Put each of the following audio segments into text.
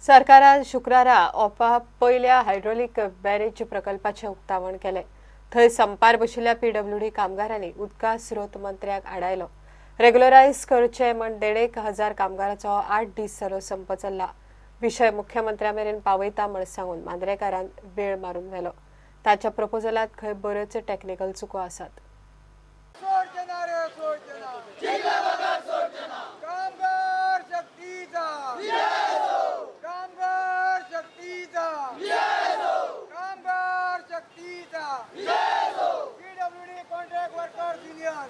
सरकारान शुक्रारा ओपा पयल्या हायड्रोलिक बॅरेज प्रकल्पाचें उक्तावण केलें. थंय संपार बशिल्ल्या पीडब्ल्यूडी कामगारांनी उदका स्रोत मंत्र्याक आडायलो. रेग्युलरायज करचे म्हण 1,500 कामगाराचो 8 दीस जालो संप चल्ला. विशय मुख्यमंत्र्या मेरेन पावयता म्हण सांगून मांद्रेकारान वेळ मारून व्हेलो. ताच्या प्रपोजलात खंय बऱ्योच टॅक्निकल चुको आसात. सोडचे ना रे, सोडचे ना. कामगार शक्तीचा, कामगार शक्तीचा, कामगार शक्तीचा. PWD contract workers union.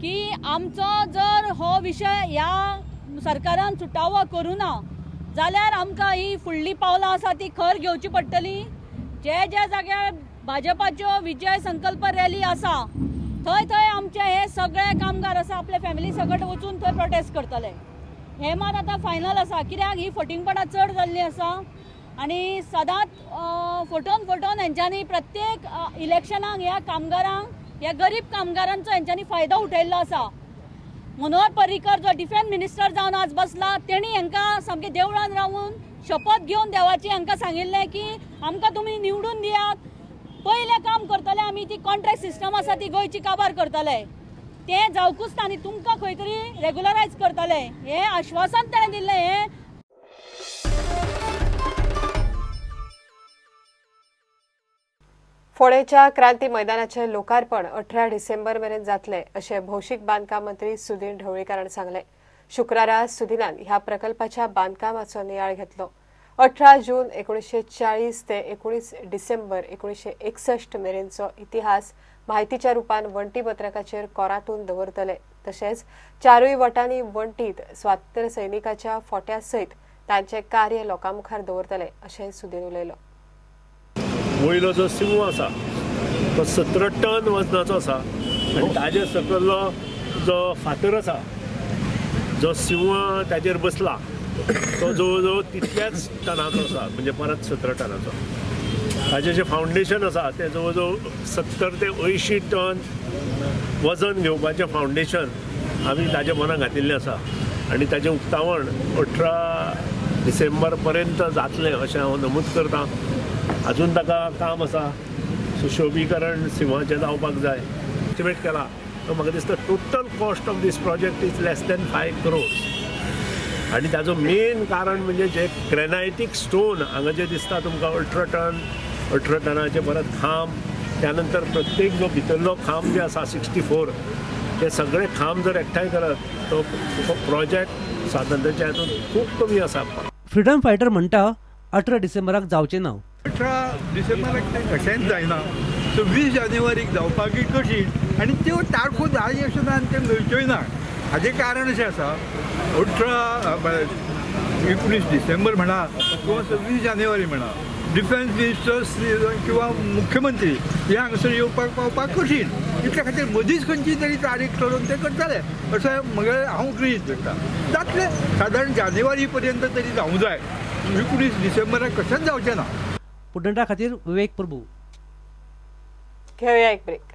की आमचो जर हो विशय ह्या सरकारान सुटावो करूं ना जाल्यार आमकां ही फुडली पावलां आसा ती खर घेवची पडटली. जे जे जाग्यार भाजपाच्यो विजय संकल्प रॅली आसा, थंय थंय आमचे हे सगळे कामगार आसा, आपले फॅमिली सकट वचून थंय प्रोटेस्ट करतले. हे मात आतां फायनल आसा, कित्याक ही फटींगपणां चड जाल्लीं आसा आनी सदांच फटोवन फटोवन हेंच्यांनी प्रत्येक इलेक्शनाक ह्या कामगारांक, ह्या गरीब कामगारांचो हेंच्यांनी फायदो उठयल्लो आसा. मनोहर पर्रीकर जो डिफेन्स मिनिस्टर जावन आज बसला, तेणी हांकां सामकें देवळान रावून शपथ घेवन देवाची हांकां सांगिल्लें की आमकां तुमी निवडून दियात, पयलें काम करतले आमी ती कॉन्ट्रॅक्ट सिस्टम आसा ती गोंयची काबार करतले. तें जावकूच ना आनी तुमकां खंय तरी रेगुलरायज करतले हें आश्वासन ताणें दिल्लें. हें फोंडेच्या क्रांती मैदानाचें लोकार्पण 18 डिसेंबर मेरेन जातलें अशें भौशीक बांदकाम मंत्री सुदीन ढवळीकारान सांगलें. शुक्रारा सुदिनान ह्या प्रकल्पाच्या बांदकामाचो नियाळ घेतलो. 18 जून 1940 ते 19 डिसेंबर 1961 मेरेनचो इतिहास म्हायतीच्या रुपान वण्टी पत्रकाचेर कोरातून दवरतले. तशेंच चारूय वटांनी वण्टीत स्वातंत्र्य सैनिकाच्या फोट्या सयत तांचे कार्य लोकां मुखार दवरतले अशें सुदीन उलयलो. वयलो जो सिंह आसा तो 17 टन वजनाचो आसा आनी ताजे सकयलो जो फातर आसा, जो सिंह ताजेर बसला, तो जवळ जवळ तितल्याच टनाचो आसा, म्हणजे परत 17 टनाचो. ताजें जें फावंडेशन आसा तें जवळ जवळ 70 ते 80 टन वजन घेवपाचें फावंडेशन आमी ताजे मनां घातिल्लें आसा आनी ताजें उक्तावण 18 डिसेंबर पर्यंत जातलें अशें हांव नमूद करतां. अजून ताका काम आसा, सुशोभीकरण सिंहाचें जावपाक जाय. एस्टिमेट केला तो म्हाका दिसता total cost of this project is less than 5 crores. आनी ताजो मेन कारण म्हणजे जे ग्रेनायटीक स्टोन हांगा जे दिसता तुमकां, 18 टन, 18 टनाचे परत खांब, त्यानंतर प्रत्येक जो भितरलो खांब जे आसा 64, ते सगळे खांब जर एकठांय करत तो प्रोजेक्ट स्वातंत्र्याच्या हातून खूब कमी आसा. फ्रीडम फायटर म्हणटा, 18 डिसेंबराक जावचें ना. 18 डिसेंबराक तें कशेंच जायना. 26 जानेवारीक जावपाकूय कठीण आनी त्यो तारखो जाय अश्यो ना आनी त्यो मेळच्योय ना. हाजें कारण अशें आसा, 18 19 डिसेंबर म्हणा किंवा 26 जानेवारी म्हणा, डिफेन्स मिनिस्टर्स किंवा मुख्यमंत्री हे हांगासर येवपाक पावपाक कठीण. इतल्या खातीर मदींच खंयची तरी तारीख ठरोवन ते करतले अशें म्हगे हांव गृहीत धरता. जातलें, सादारण जानेवारी पर्यंत तरी जावूं जाय. 19 डिसेंबराक कशेंच जावचें ना. पुडंटा खातीर विवेक प्रभू. घेऊया एक ब्रेक.